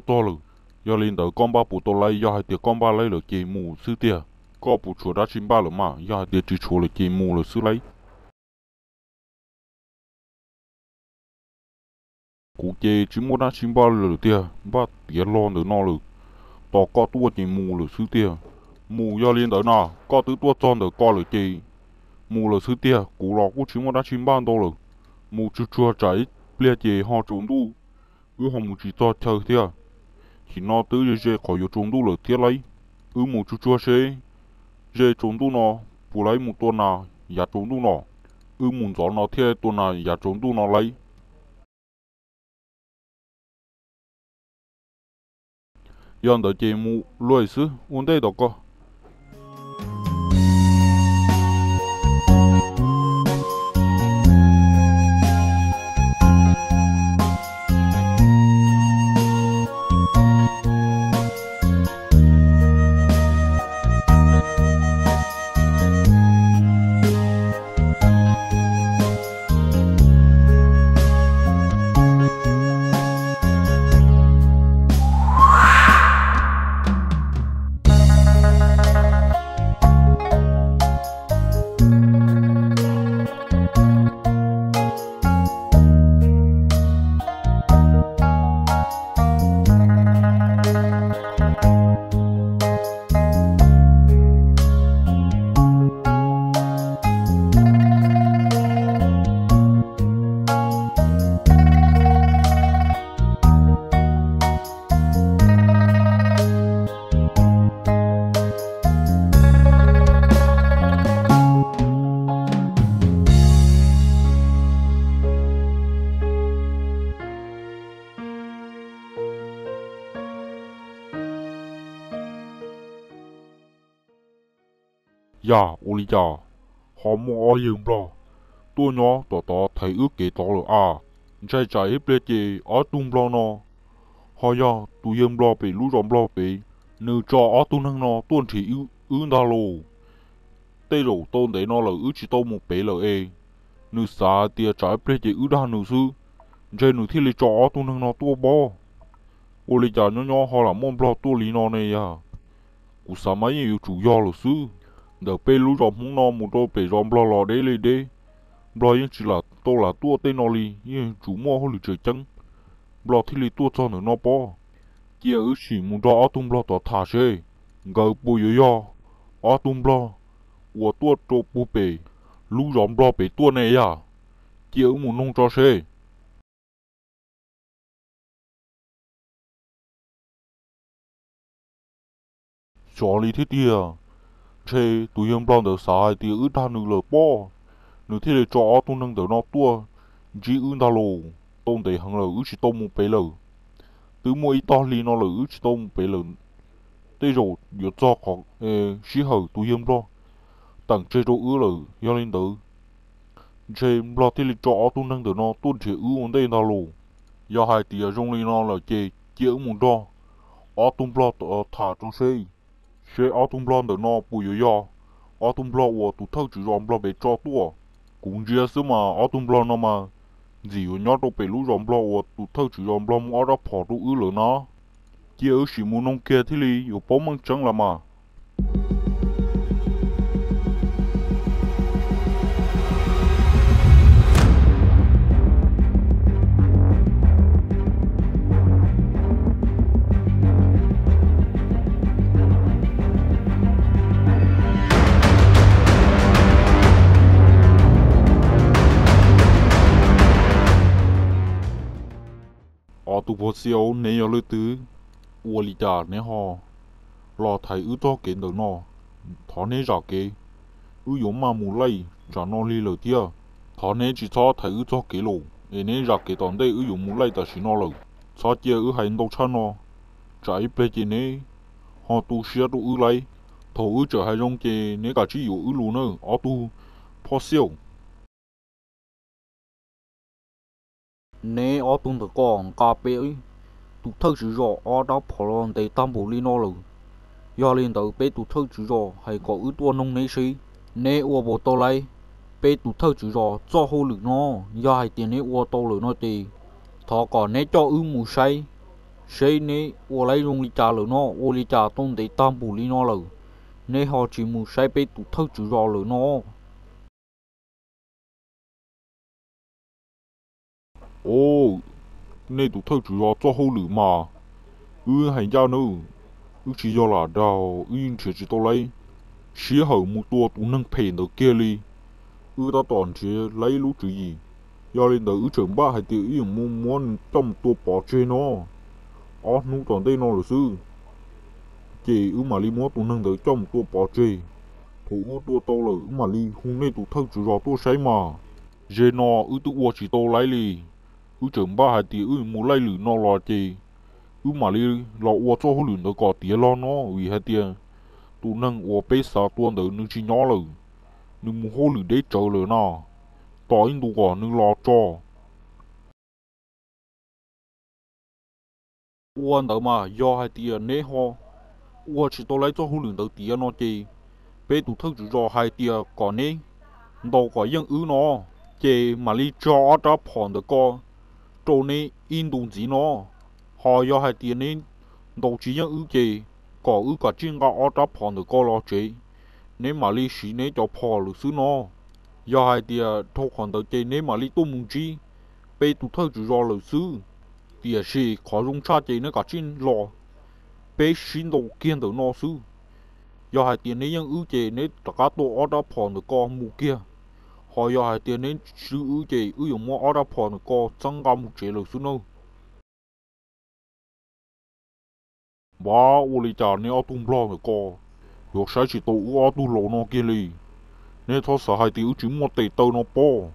txog lawm. Yog li ntawd koj npaj puas tau lauj? Yog hais tias koj npaj lauj lawm ces mus xwb tiag. Koj puas tshuav dab tsi npaj lawm mas? Yog hais tias tsis tshuav lawm ces mus lawm xwb lauj. Kuv ces tsis muaj dab tsi npaj lawm tiag, npaj tiav lo ntawm no lawm. Tos koj tuaj ces mus lawm xwb tiag. Mus, yog li ntawd na, koj twb tuaj txog ntawm ko lawm ces mus lawm xwb tiag. Kuv los kuj tsis muaj dab tsi npaj ntau lawm. Mus tsuag tsuag tsam ib pliag ces ho tsaus ntuj, wb ho mus tsis txog chaw thiab. Sim no twb ze ze qhov yuav tsaus ntuj lawm thiab lauj. Wb mus tsuag tsuag seb ze tsaus ntuj no puas lauj mus tua nas yav tsaus ntuj no. Wb mus ntxov no thiaj tua nas yav tsaus ntuj no lauj. Yog ntawd ces mus luaj xwb, ua ntej tom koj. Yog ua li cas ho muaj ob yawg nplog tuaj nyob tom tod thaiv wb kev tod lawm a? Ntshai tsam ib pliag ces ob tug nplog no ho yog tus yawg nplog pem lub zos nplog pem, nws tso ob tug neeg no tuaj nrhiav wb ntag lauj. Tej zaum tau ntev no lawm wb tsis tau mus pem lawm es nws xav hais tias tsam ib pliag ces wb dag nws xwb, ntshe nws thiaj li tso ob tug neeg no tuaj pob. Ua li cas nyob nyob ho lam muaj nplog tuaj li no ne yog? Kuv xav mas yeej yuav tsum yog lawm xwb. Ntawm peb lub zos Hmoob no mus rau pem zos nplog los deb li deb, nplog yeej tsis lam tau lam tuaj tej no li, yeej yuav tsum muaj hauj lwm tseem ceeb, nplog thiaj li tuaj txog ntawm no pob. Cia wb sim mus nrog ob tug nplog tod tham seb nkawd puas yuav yog ob tug nplog uas tuaj rau puag pem lub zos nplog pem tuaj ne yog. Cia wb mus noog tso seb. Xyov li thiab tiag, ntshe tus yawg nplog ntawd xav hais tias wb dag nws lawm pob, nws thiaj li tso ob tug neeg ntawm no tuaj ntsib wb ntag lauj. Tau ntev heev lawm wb tsis tau mus pem lawm, twb muaj ib tog hli no lawm wb tsis tau mus pem lawm. Tej zaum yuav txog qhov sij hawm tus yawg nplog teem tseg rau wb lawm. Yog li ntawd, ntshe nplog thiaj li tso ob tug neeg ntawm no tuaj nrhiav wb ua ntej ntag lauj. Yog hais tias zoo li no lawm ces cia wb mus nrog ob tug nplog tham rau seb, seb ob tug nplog ntawm no puas yuav yog ob tug nplog uas tus thawj tswv zos nplog pem tso tuaj. Kuv ntsia xwb mas ob tug nplog no mas ntxim yuav nyob rau pem lub zos nplog uas tus thawj tswv zos nplog muab ob rab phom rau wb lawm no. Cia wb sim mus noog kiag thiaj li yuav paub meej tseeb los mas. Ob tug pog xiaus, neb yog leej twg? Ua li cas neb ho los thaiv wb txoj kev ntawm no? Thov neb zam kev, wb yuav maj mus laij tsam no li lawm thiab. Thov neb tsis txhob thaiv wb txoj kev lawm es neb zam kev, tom ntej wb yuav mus laij tam sim no lawm. Txhob cia wb hais ntau tshaj no, tsam ib pliag ces neb ho tu siab rau wb lauj. Thaum wb tseem hais zoo ces neb kav tsij yuav wb lus nawb ob tug pog xiaus. Neb ob tug ntawm ko nqa peb tus thawj tswv zos ob rab phom los ntes tag npaum li no lawm. Yog li ntawd peb tus thawj tswv zos hais kom wb tuaj noog neb seb neb ua puas tau lauj. Peb tus thawj tswv zos txoj hauj lwm no, yog hais tias neb ua tau lawm no ces thov kom neb coj wb mus saib Saib neb ua laib zoo li cas lawm no, ua li cas tau ntev tag npaum li no lawm, neb ho tsis mus saib peb tus thawj tswv zos lawm no? Os, nej tus thawj tswv zos txoj hauj lwm mas wb hais ncaj nawb, wb tsis yog lam dag, wb yeej nrhiav tsis tau laib sij hawm mus tua tus neeg phem ntawd kiag li. Wb tab tom nrhiav laib lub tswv yim, yog li ntawd wb txawm npaj hais tias wb yuav mus muab nws coj mus tua pov tseg no, ob hnub tom ntej no lawm xwb. Ces wb mam li muab tus neeg ntawd coj mus tua pov tseg. Thaum wb tua tau lawm wb mam li hu nej tus thawj tswv zos tuaj saib mas. Ze no wb twb ua tsis tau laib li, wb txawm npaj hais tias wb mus laij lwm no los ces wb mam li los ua txoj hauj lwm ntawd kom tiav los no, vim hais tias tus neeg uas peb xav tua ntawd nws tsis nyob lawm, nws mus hauj lwm deb tsawv lawm no, tos ib ntus kom nws los tso. Ua ntawd mas yog hais tias neb ho ua tsis tau laib txoj hauj lwm ntawd tiav no ces peb tus thawj tswv zos hais tias kom neb ntaus kom yeej wb no, ces mam li tso ob rab phom ntawm ko rau neb ib ntus ntxiv no. Ho yog hais tias neb ntaus tsis yeej wb ces kom wb kav tsij nqa ob rab phom ntawm ko los tsev, neb mam li siv neb cov phom lawm xwb no. Yog hais tias dhau qhov ntawd ces neb mam li tuaj mus ntsib peb tus thawj tswv zos lawm xwb. Tiam sis qhov zoo tshaj ces neb kav tsij los, peb sib ntaus kiag ntawm no xwb. Yog hais tias neb yeej wb ces neb rov qab tua ob rab phom ntawm ko mus kiag. Ho yog hais tias neb swb wb ces wb yuav muab ob rab phom ntawm ko txeeb nqa mus tsev lawm xwb nawb. Npab, ua li cas neb ob tug nplog ntawm ko yuav saib tsis taus wb ob tug laus no kiag li? Neb txhob xav hais tias wb tsis muaj tes taw no pob.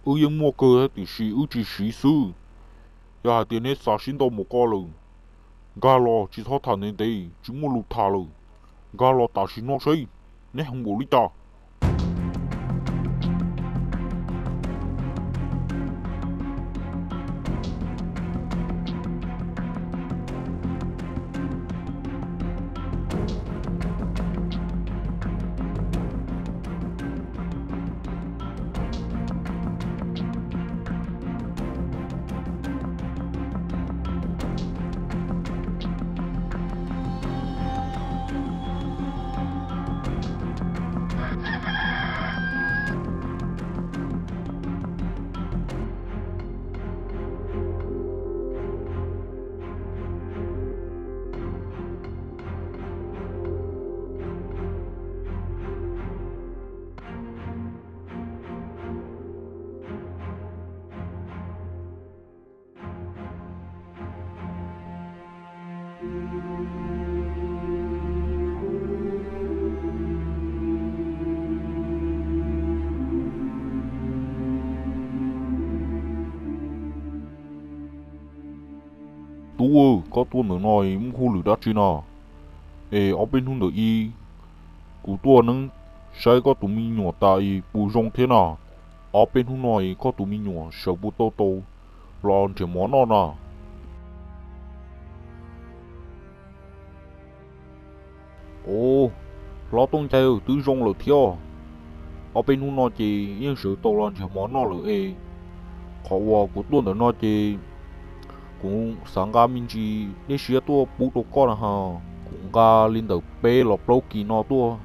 Wb yeej muaj kawg tiam sis wb tsis siv xwb. Yog hais tias neb xav sib ntaus npaum ko lawm, nkag los tsis txhob tham ntev ntev, tsis muaj lus tham lawm. Nkag los tam sim no saib neb heev npaum li cas. Tub, koj tuaj ntawm no muaj hauj lwm dab tsi no? Es ob peb hnub ntawm i kuv tuaj neeb saib koj tus me nyuam tas i puas zoo thiab no? Ob peb hnub no koj tus me nyuam sawv puas tau tau los nrhiav mov noj no? Os, hlob Tooj Nchai, twb zoo lawm thiab. Ob peb hnub no ces yeej sawv tau los nrhiav mov noj lawm es. Qhov uas kuv tuaj ntawm no ces kuv xav nqa me ntsis dej siab tuaj pub rau koj na ho. Kuv nqa li ntawm peb los plaub kis no tuaj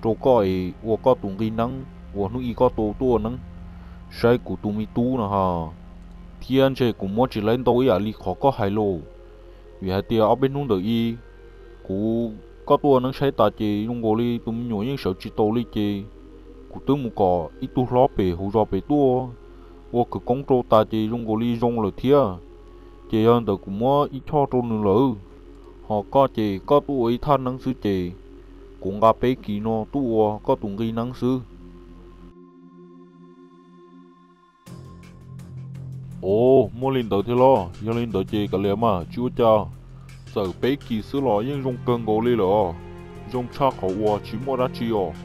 rau koj es ua koj tus nqi neeb uas hnub i koj tau tuaj neeb saib kuv tus me tub no ho. Thiab ntshe kuv muab tsis laib ntau ib yam li qhov koj hais lauj. Vim hais tias ob peb hnub ntawm i kuv, koj tuaj neeb saib tas ces zoo nkaus li tus me nyuam yeej sawv tsis tau li ces kuv twb mus kom ib tug hlob pem hauv zos pem tuaj ua khawv koob rau tas ces zoo nkaus li zoo lawm thiab. Ces yog ntawd kuv muab ib choj rau nws lawm. Ho koj ces koj tuaj ua ib thaj neeb xwb ces kuv nqa peb kis no tuaj ua koj tus nqi neeb xwb. Os, muaj li ntawd thiab los? Yog li ntawd ces kav liam mas tsis ua cas. Txawm peb kis xwb los yeej zoo kawg nkaus li lawm os. Zoo tshaj qhov uas tsis muaj dab tsi os.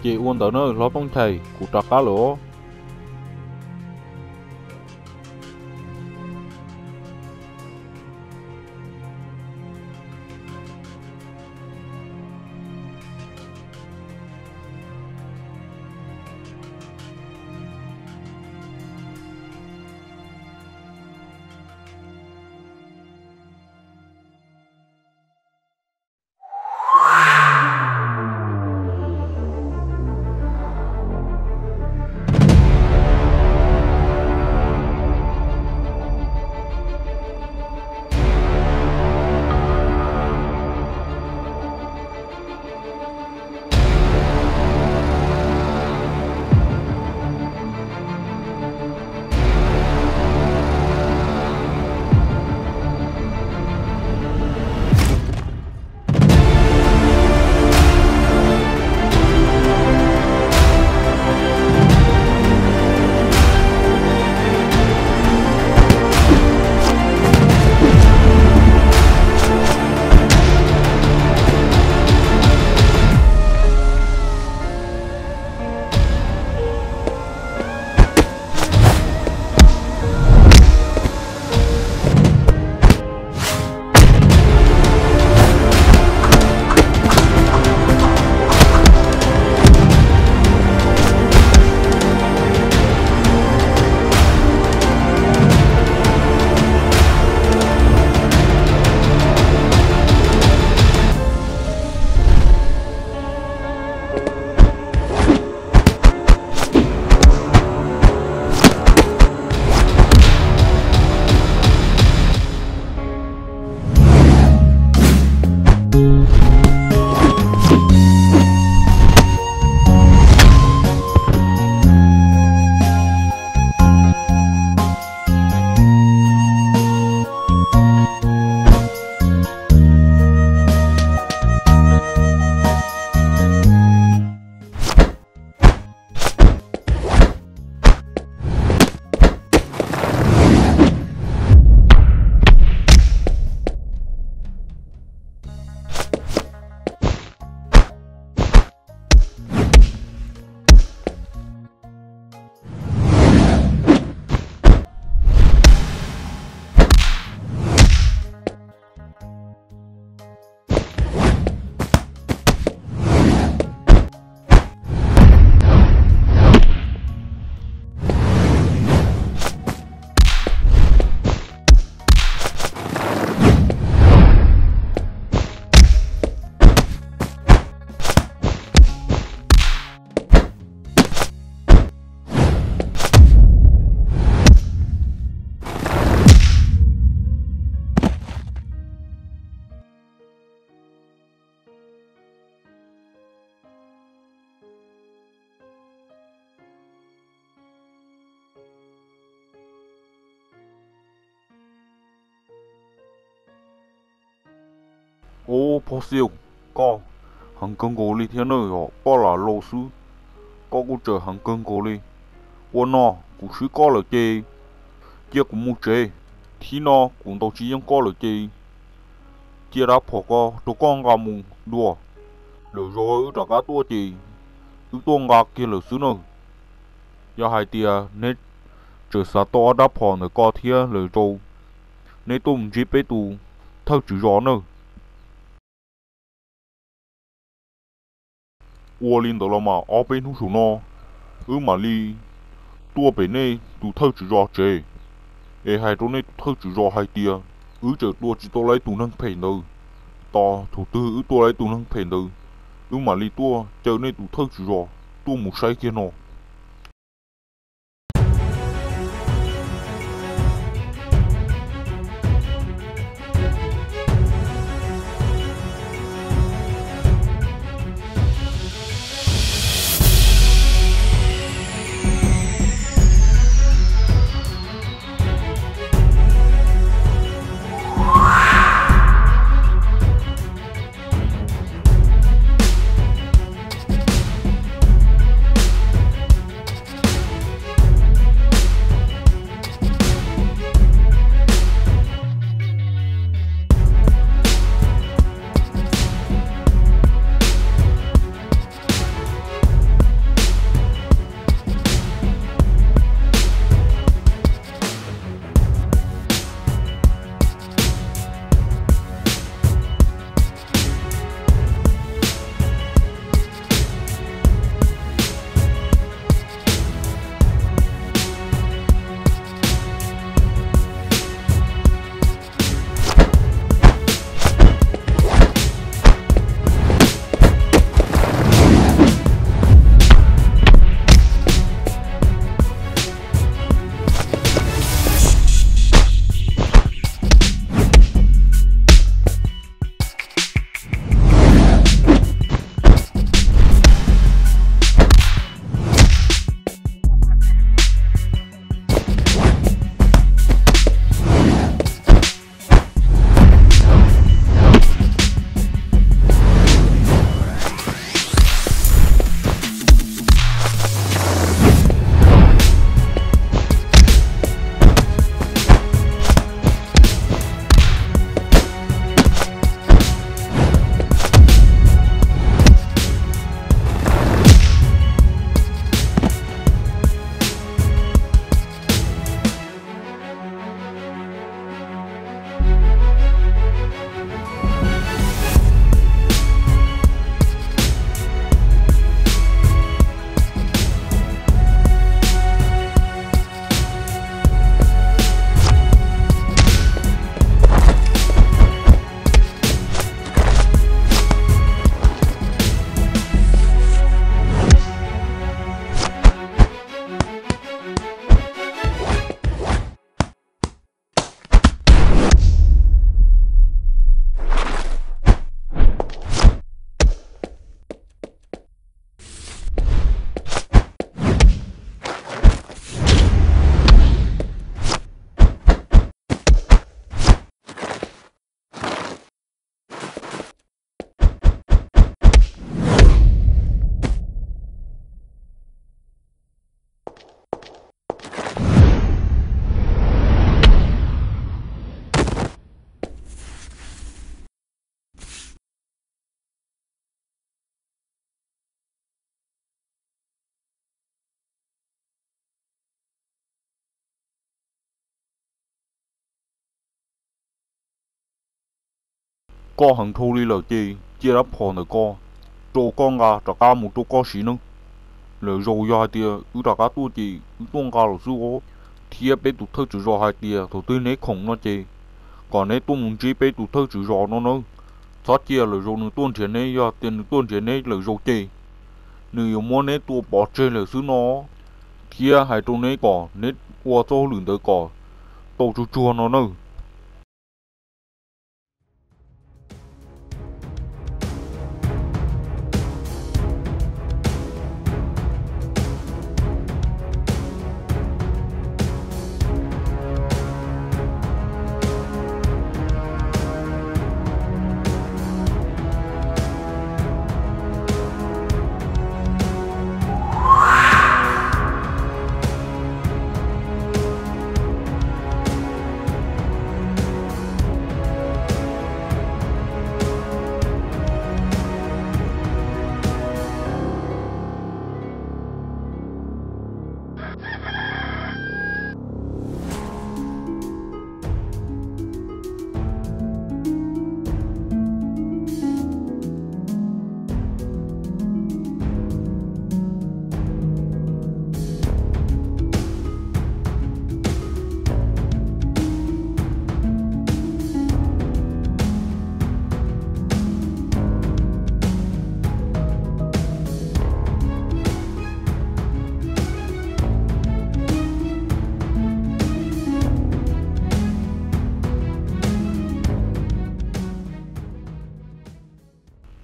Ces ua ntawd na hlob Tooj Nchai, kuv rov qab lawm os. Ub, phoj xiaj, koj heev kawg nkaus li thiab nawb, yog koj lam laus xwb, koj kuj tseem heev kawg nkaus li. Ua no, kuv swb koj lawm ces cia kuv mus tsev. Thib no kuv ntaus tsis yeej koj lawm ces cia rab phom ko rau koj nqa mus dua. Lwm zaus wb rov qab tuaj ces wb tuaj nqa kiag lawm xwb nawb. Yog hais tias neb tseem xav tau ob rab phom ntawm ko thiab, lwm zaus neb tuaj mus ntsib peb tus thawj tswv zos nawb. Ua li ntawd los mas ob peb hnub saum no wb mam li tuaj pem nej tus thawj tswv zos tsev, es hais rau nej tus thawj tswv zos hais tias wb tseem tua tsis tau lawv tus neeg phem ntawd. Tos thaum twg wb tua lawv tus neeg phem ntawd, wb mam li tuaj caw nej tus thawj tswv zos tuaj mus saib kiag no. Koj heev dhau li lawm ces cia rab phom ntawm ko rau koj nqa rov qab mus rau koj siv nawb. Lwm zaus yog hais tias wb rov qab tuaj ces wb tuaj nqa los xwb os. Thiab peb tus thawj tswv zos hais tias thaum twg neb khoom no ces kom neb tuaj mus ntsib peb tus thawj tswv zos no nawb. Txhob cia lwm zaus nws tuaj nrhiav neb, yog tias nws tuaj nrhiav neb lwm zaus ces nws yuav muab neb tua pov tseg lawm xwb no. Thiab hais rau neb kom neb ua txoj hauj lwm ntawd kom tau tsuag tsuag no nawb.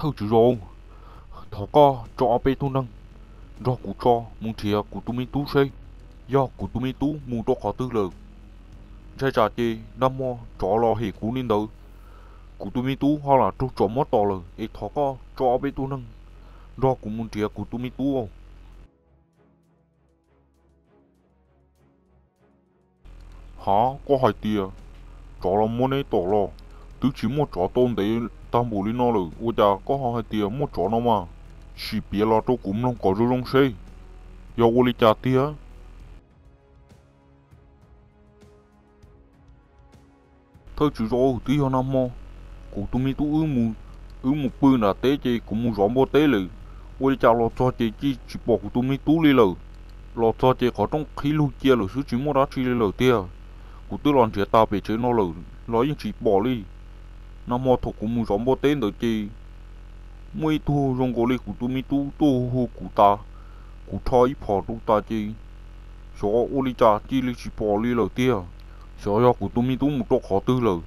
Thawj tswv zos, thov koj tso ob peb tug neeg nrog kuv tso mus nrhiav kuv tus me tub seb yog kuv tus me tub mus rau qhov twg lawm. Ntshai tsam ces nag hmo tsov los hem kuv li ntawd, kuv tus me tub ho lam raug tsov muab tom lawm, es thov koj tso ob peb tug neeg nrog kuv mus nrhiav kuv tus me tub. Ha, koj hais tias tsov los muab neb tom los? Twb tsis muaj tsov tau ntev tag npaum li no lawm, ua cas koj ho hais tias muaj tsov no mas? Sim piav los rau kuv mloog kom zoo zoo seb yog ua li cas tiag. Thawj tswv zos, twb yog nag hmo kuv tus me tub wb mus pw nram teb ces kuv mus zov npua teb lawm, ua li cas los txog ces cia tsis pom kuv tus me tub li lawm. Los txog ces qhov rooj qhib lug cia lawm xwb, tsis muaj dab tsi li lawm tiag. Kuv twb los nrhiav tas pem tsev no lawm los yeej tsis pom li. Nag hmo thaum kuv mus zov npua teb ntawd ces muaj ib tug zoo nkaus li kuv tus me tub tuaj hu kuv tas, kuv rho ib phom rau tas ces xyov ua li cas cia li tsis pom li lawm tiag. Xyov yog kuv tus me tub mus rau qhov twg lawm.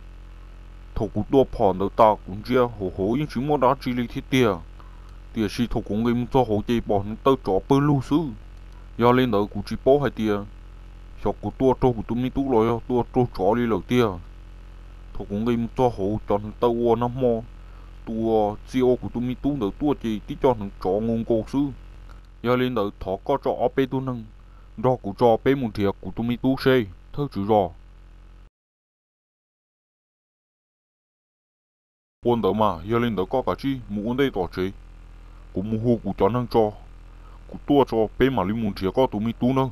Thaum kuv tua phom ntawd tas kuv ntsia hauv hauv yeej tsis muaj dab tsi li thiab tiag, tiam sis thaum kuv nqis mus txog hauv ces pom hneev taw tsov pawg lug xwb. Yog li ntawd kuv tsis paub hais tias xyov kuv tua raug kuv tus me tub los yog tua raug tsov li lawm tiag. Thaum kuv nqis mus txog hauv, cov hneev taw uas nag hmo tus uas txia ua kuv tus me tub ntawd tuaj ces tib co hneev tsov nkaus nkaus xwb. Yog li ntawd thov koj tso ob peb tug neeg nrog kuv tso peb mus nrhiav kuv tus me tub seb, thawj tswv zos. Ua ntawd mas yog li ntawd koj kav tsij mus ua ntej tom tsev, kuv mus hu kuv cov neeg tso, kuv tuaj tso peb mam li mus nrhiav koj tus me tub nawb.